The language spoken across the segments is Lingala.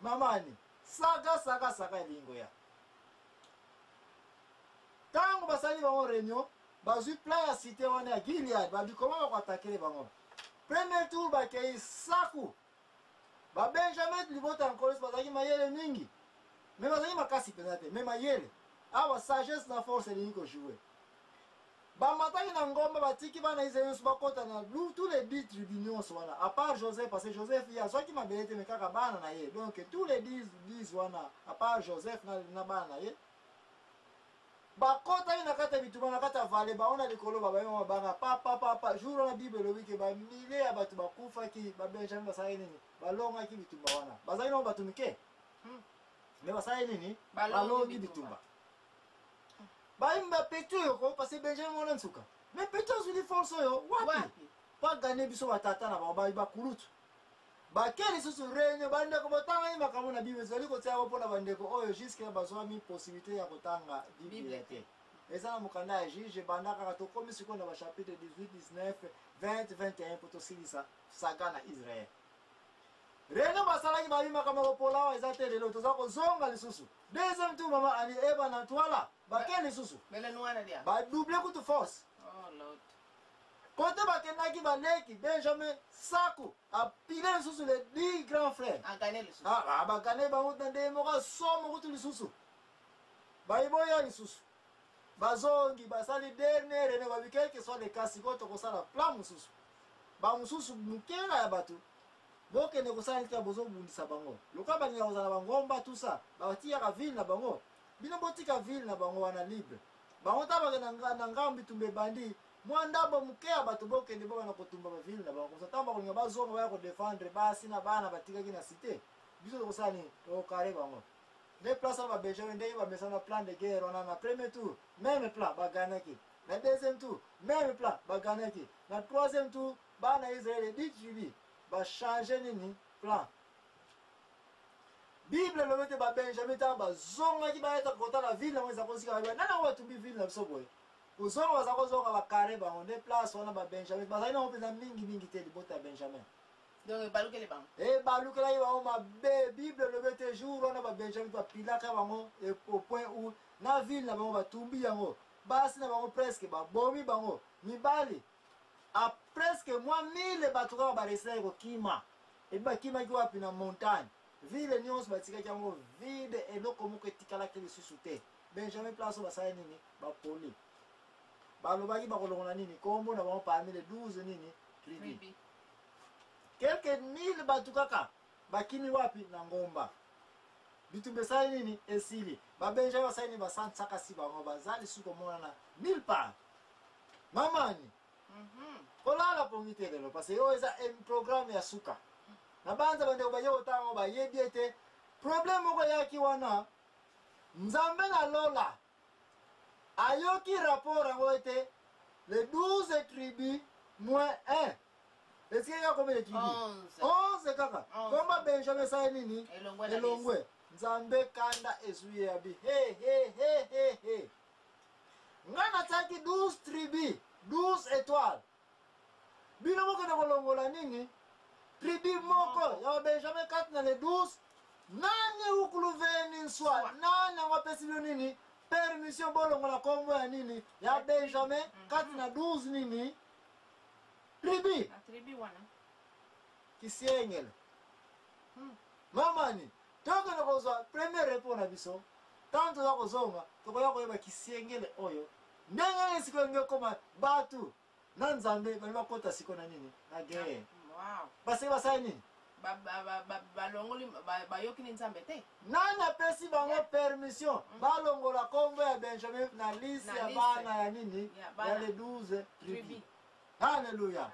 Mamani, saga saga saga elingi koya. Ntango basali bango réunion, bazwi plan ya cité wana ya Gilead, babi comment bakoatakele bango. Premier tour bakei saku. Ba Benjamin libota ya Nkolo bazalaki mayele mingi. Mais bazalaki makasi mpenza te, mais mayele. Awa sagesse na force elingi ko jouer. Bamataki na ngomba batiki bana Israël nyonso bakota na tous les 10 tribus nyonso wana à part Joseph parce que Joseph ye azwaki mabele te mais kaka bana na ye donc tous les 10 10 wana à part Joseph na, na bana na ye bakotaki na kati ya bitumba na kati ya vale bango na likolo babayi mabanga papa papa jour wana bible elobi ke bamilie ya bato bakufaki babenjamin basalaki nini balongaki bitumba wana bazalaki nango bato mike me basalaki nini balongi bitumba bayimba peti oyo ko parce benjamin mwana nsuka me peti azwili force oyo wapi po agane biso batata na bango bakulutu bake lisusu reunion bandeko botangani makambo na bible ezali kotia yango mpona bandeko oyo jusque bazwami possibilité ya kotanga biblia te eza na mokanda ya juge ebanda kaka tokomi sikoyo na bachapitre 18 19 20 21 mpo tosilisa saga na israel Reunion basalaki babi makambo ya kopola awa eza te lelo toza kozonga lisusu deuxième tour mama ani eba na twala bake lisusu badouble kutu force oh, kote bakendaki baleki benjamin saku apile lisusu les dix grands frères ah, ah, bagane bango na ndenge moko asomo kutu lisusu bayiboya lisusu Bazongi basali dernier réunion babi quel que soit le cas sikoyo tokosala plan mosusu. Ba mosusu mokela ya bato bokende kosala nini kaka bozobundisa bango lokola balingaka kozala bangomba tout ça batiyaka ville na bango bino botika ville na bango wana libre bango ntango bakende na ngambo bitumba ebandi mwa ndambo moke ya bato bokende bobanda kotumba bavile na bango komsa ntango bakolinga bazonga baya kodefendre basi na bana batikaki na cité biso tokosala nini tokokare bango nde place wana babenjamin ndenge bamesana plan de guerre wana na premier tour meme plan baganaki na deuxième tour meme plan baganaki na troisième tour bana israele dix tribu bachange nini plan bible elobi ete babenjamin ntango bazongaki bayeta kotala ville yango eza kozika babi nani yango batumbi ville na biso boye kozonga baza kozonga bakare bango nde place wana babenjamin bazali nango mpenza mingi mingi te libota ya benjamin Donc ebalukeli bango. Ebalukelaki bango mabe. Bible elobi ete jour wana ba Benjamin bapilaka bango au point où na ville na bango batumbi yango. Basi na bango presque babomi bango. Mibali a presque mwa 1000 bato kaka baresilaki kokima. Epi bakimaki wapi na montagne. Ville nyonso batikaki yango vide, eloko moko etikalaki lisusu te. Benjamin place oyo basali nini? Bapoli. Balobaki bakolongola nini? Kombo na bango parmi les 12 nini? Tribu. Quelques mille bato kaka bakimi wapi na ngomba. Bitumba esali nini? Esili. Ba Benjamin basali nini? Basansakasi bango baza lisusu komonana nulle part. Mamani. Kolala pongi te lelo parce que oyo eza programme ya suka. Na banza bandeko baye kotanga bayebi ete problème moko eyaki wana Nzambe na lola ayoki rapport yango ete les 12 tribus moins 1 etikali kaka combien de tribus 11 kaka komba benjamin esali nini elongwe nzambe kanda ezwi ye abi he he he he he ngai natiaki 12 tribus 12 étoiles bino bokende kolongola nini tribu moko ya babenjamin kati na le 12 nani ukuluveni nswa nani yango apesi bino nini permission bolongola nkombo ya nini ya benjamin mhm. kati na 12 nini tribu kisiengele hmm. mamani tokende kozwa premier repos na biso ntango toza kozonga tokoya koyeba kisiengele oyo ndenge nini sikoyo nge okoma bato na nzambe bali bakota sikoyo na nini na guerre wow. baseki basali nini balongoli bayoki ni nzambe te nani apesi bango permission mm. balongola nkombo ya benjamin na liste ya bana ya nini ya le 12 tribu Alléluia.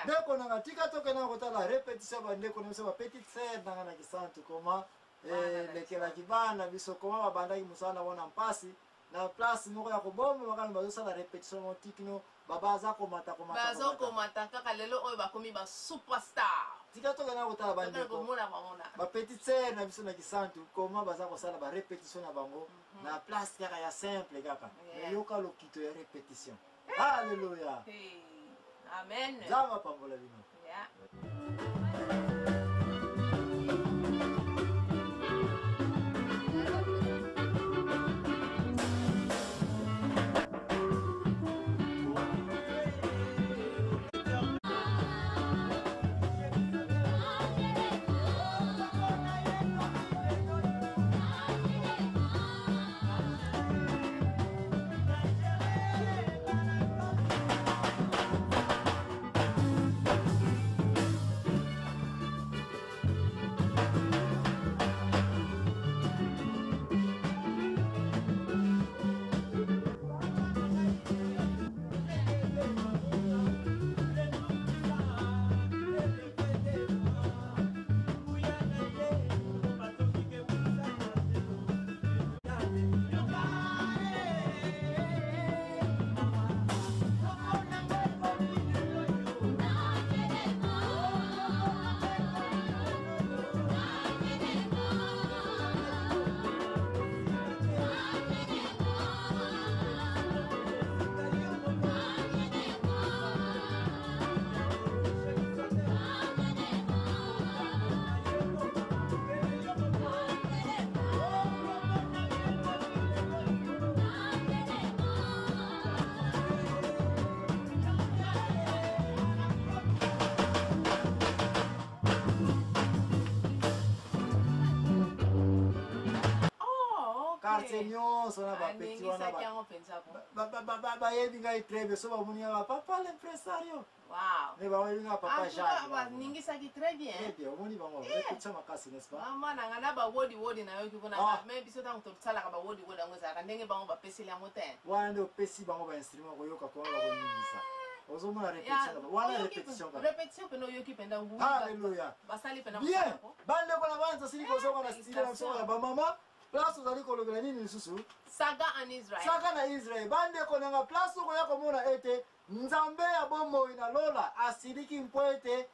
Ndeko nanga tika tokenda kotala repetition ba ndeko na biso ba petite sœur nanga na kisantu koma elekelaki bana biso koma babandaki mosala na bango na mpasi na place moko ya kobomba makano bazosala repetition moko tikino baba aza komata komata bazokomata kaka lelo oyo bakomi ba superstar tika tokenda kotala bandeko ba petite sœur na biso na kisantu koma baza kosala ba repetition na bango mhm. na place kaka ya simple kaka yoka lokito ya repetition Alléluia. Hey. Amen. Nzambe apambola bino. Yeah. Quartier nyonso na bapeti wana Aningisaki yango mpenza ko. Bayebi ngai très bien. So bamoni nga, papa l'impresario. Wow. Mais bayebi nga papa En tout cas, Jacques. baningisaki très bien. Très bien, omoni bango répétition makasi, n'est-ce pas? Mama na nga na bawodiwodi nayoki kuna. Ah. Me biso ntango tosalaka bawodiwodi, yango ezalaka ndenge bango bapeseli yango te. Wana nde opesi bango bainstrument, koyoka koma bakoningisa. Ozomona répétition na bango. Wana répétition kaka. Répétition mpena, oyoki mpenza. Alléluia. Basali mpena Bien. mosala ko. Bandeko na bana, tosili kozonga na studio na biso ya bamama. Place ozali kolobela nini lisusu? Saga en Israel. Saka na Israel. Bandeko nanga, place okoya komona ete Nzambe ya bomoi na lola asiliki mpo ete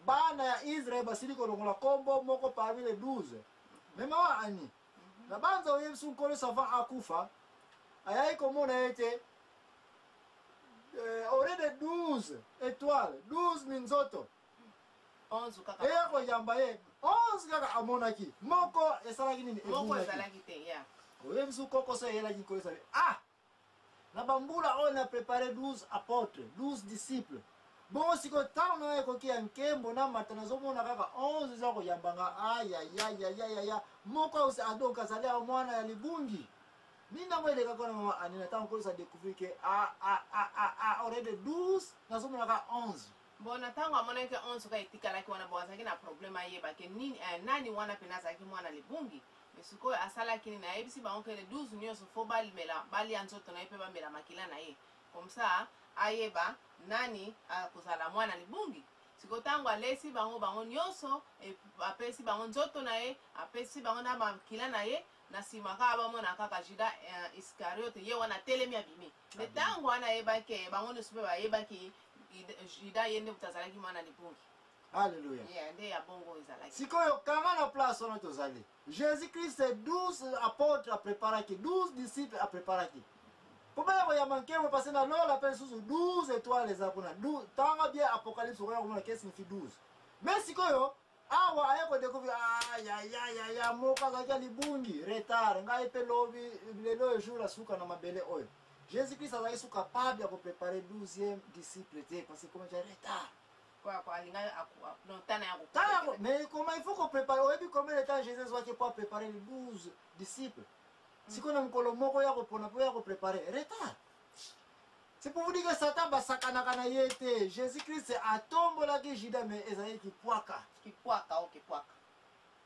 bana ya Israel basili kolongola nkombo moko parmi les 12. Me mama Ani, na banza oyebisi, Nkolo Yesu avant akufa ayaki komona ete au lieu de 12 étoiles, 12 minzoto 11 kaka. Eya koyamba ye, 11 kaka amonaki, moko esalaki nini? Moko Ebungaki. ezalaki te ya. Oyebisi, kokoso eyelaki Nkolo Yesu, ah, na bambula oyo na préparé 12 apôtres, 12 disciples. Bongo sikoyo ntango na ekoki ya nkembo na mata, nazomona kaka 11 eza koyambanga. Ayayayayaya, moko donc azali awa mwana ya libungi. Nini yango elekaka na mama Anina ntango Nkolo Yesu adécouvrir ke a a a a a au lieu de 12 nazomona kaka 11? Bon, na ntango amonaki 11 kaka etikalaki wana, bon, azalaki na problème ayebake nini, nani wana mpena azalaki mwana libungi. Me sikoyo asalaki nini? Ayebisi bango kele 12 nyonso fo balimela, balia nzoto na ye mpe bamela makila na ye, comme ça ayeba nani akozala mwana libungi. Sikoyo ntango alesi bango, bango nyonso, apesi bango nzoto na ye, apesi bango na makila na ye, na nsima kaka bamona kaka Juda Iscariote, ye wana atelemi, abimi. Nde ntango wana ayebaki, bango nyonso mpe bayebaki Juda ye nde moto azalaki mwana libungi. Alleluya. Yeah, nde ya bongo ezalaki. Sikoyo kanga na place wana tozali, Jésus Christ, 12 apôtres apreparaki, 12 disciples apreparaki mpo baya koyamba nkembo, parce na lola mpe lisusu 12 étoiles eza kuna. Tanga bien Apocalypse, okoya komona ke signifie 12. Mais sikoyo awa aye kodécouvrir, ayayayaya, moko azalaki ya libungi, retard. Ngai mpe lobi, lelo jour asuka na mabele oyo, Jésus Christ azalaki su capable ya kopréparer 12e disciple te, parce que comme ja retard. Kwa alinga no tana ya. Tala, mais comment il faut qu'on prépare? Oyebi combien de temps Jésus azwaki po préparer les 12 disciples? Sikoyo na mokolo moko ya kopona mpo ya kopréparer, retard. C'est pour vous dire que Satan basakanaka na ye te. Jésus Christ atombolaki Juda, mais ezalaki kipwaka. Kipwaka o kipwaka,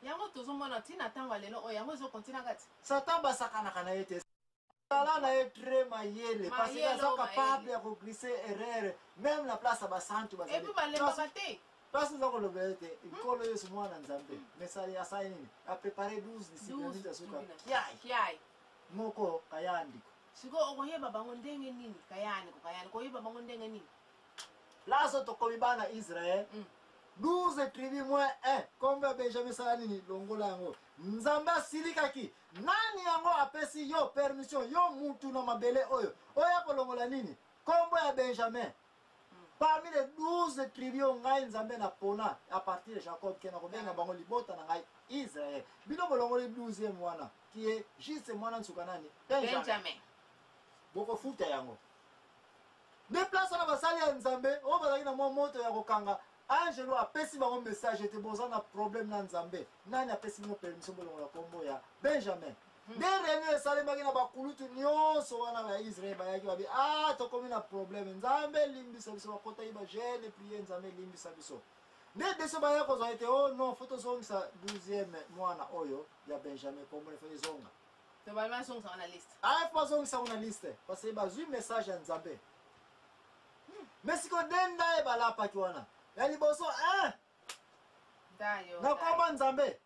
yango tozomona ntina ntango ya lelo oyo, yango ezokontina kati. Satan basakanaka na ye te. Tala na ye, très mayele, parce que Mayele aza o capable mayele. Ya koglisser erreur même na place ya basantu bazali. Et puis balembaka te. Place oza kolobela ete Nkolo Yesu mwana Nzambe, mais asali nini? Aprépare 12 disciples, nini asuka kiai. Kiai. Moko kaya ndiko. Sikoyo okoyeba bango ndenge nini? Kayani kokayani, koyeba bango ndenge nini? Place oyo tokomi, bana Israel, 12 tribu moins 1, kombo ya Benjamin esala nini? Longola yango. Nzambe asilikaki. Nani yango apesi yo permission, yo mutu na mabele oyo, oyo akolongola nini, kombo ya Benjamin parmi les 12 tribus oyo ngai Nzambe na pona à partir de Jacob, ke na kobenga bango libota na ngai Israel? Bino bolongoli 12e wana, qui est juste mwana nsuka, nani? Benjamin. Benjamin. Bokofuta yango. Nde place wana basali ya Nzambe oyo bazalaki na mwa moto ya kokanga, angelo apesi bango message ete boza na problème na Nzambe. Nani apesi bino permission bolongola nkombo ya Benjamin? Nde réunion esalemaki na bakulutu nyonso wana ya Israel. Bayaki, babi: "Ah, tokomi na problème, Nzambe elimbisa biso." Bakotaki bajeûne, prière, "Nzambe elimbisa biso." Nde biso baya kozwa ete: "Oh non, fo tozongisa 12e mwana oyo ya Benjamin, kombo fo ezonga." To bazongisa na liste. Aye, fo bazongisa ngo na liste, parce que bazwi message ya Nzambe. Mais sikoyo nde ndaye balapaki wana ya liboso 1 Ndayo. Na komba Nzambe.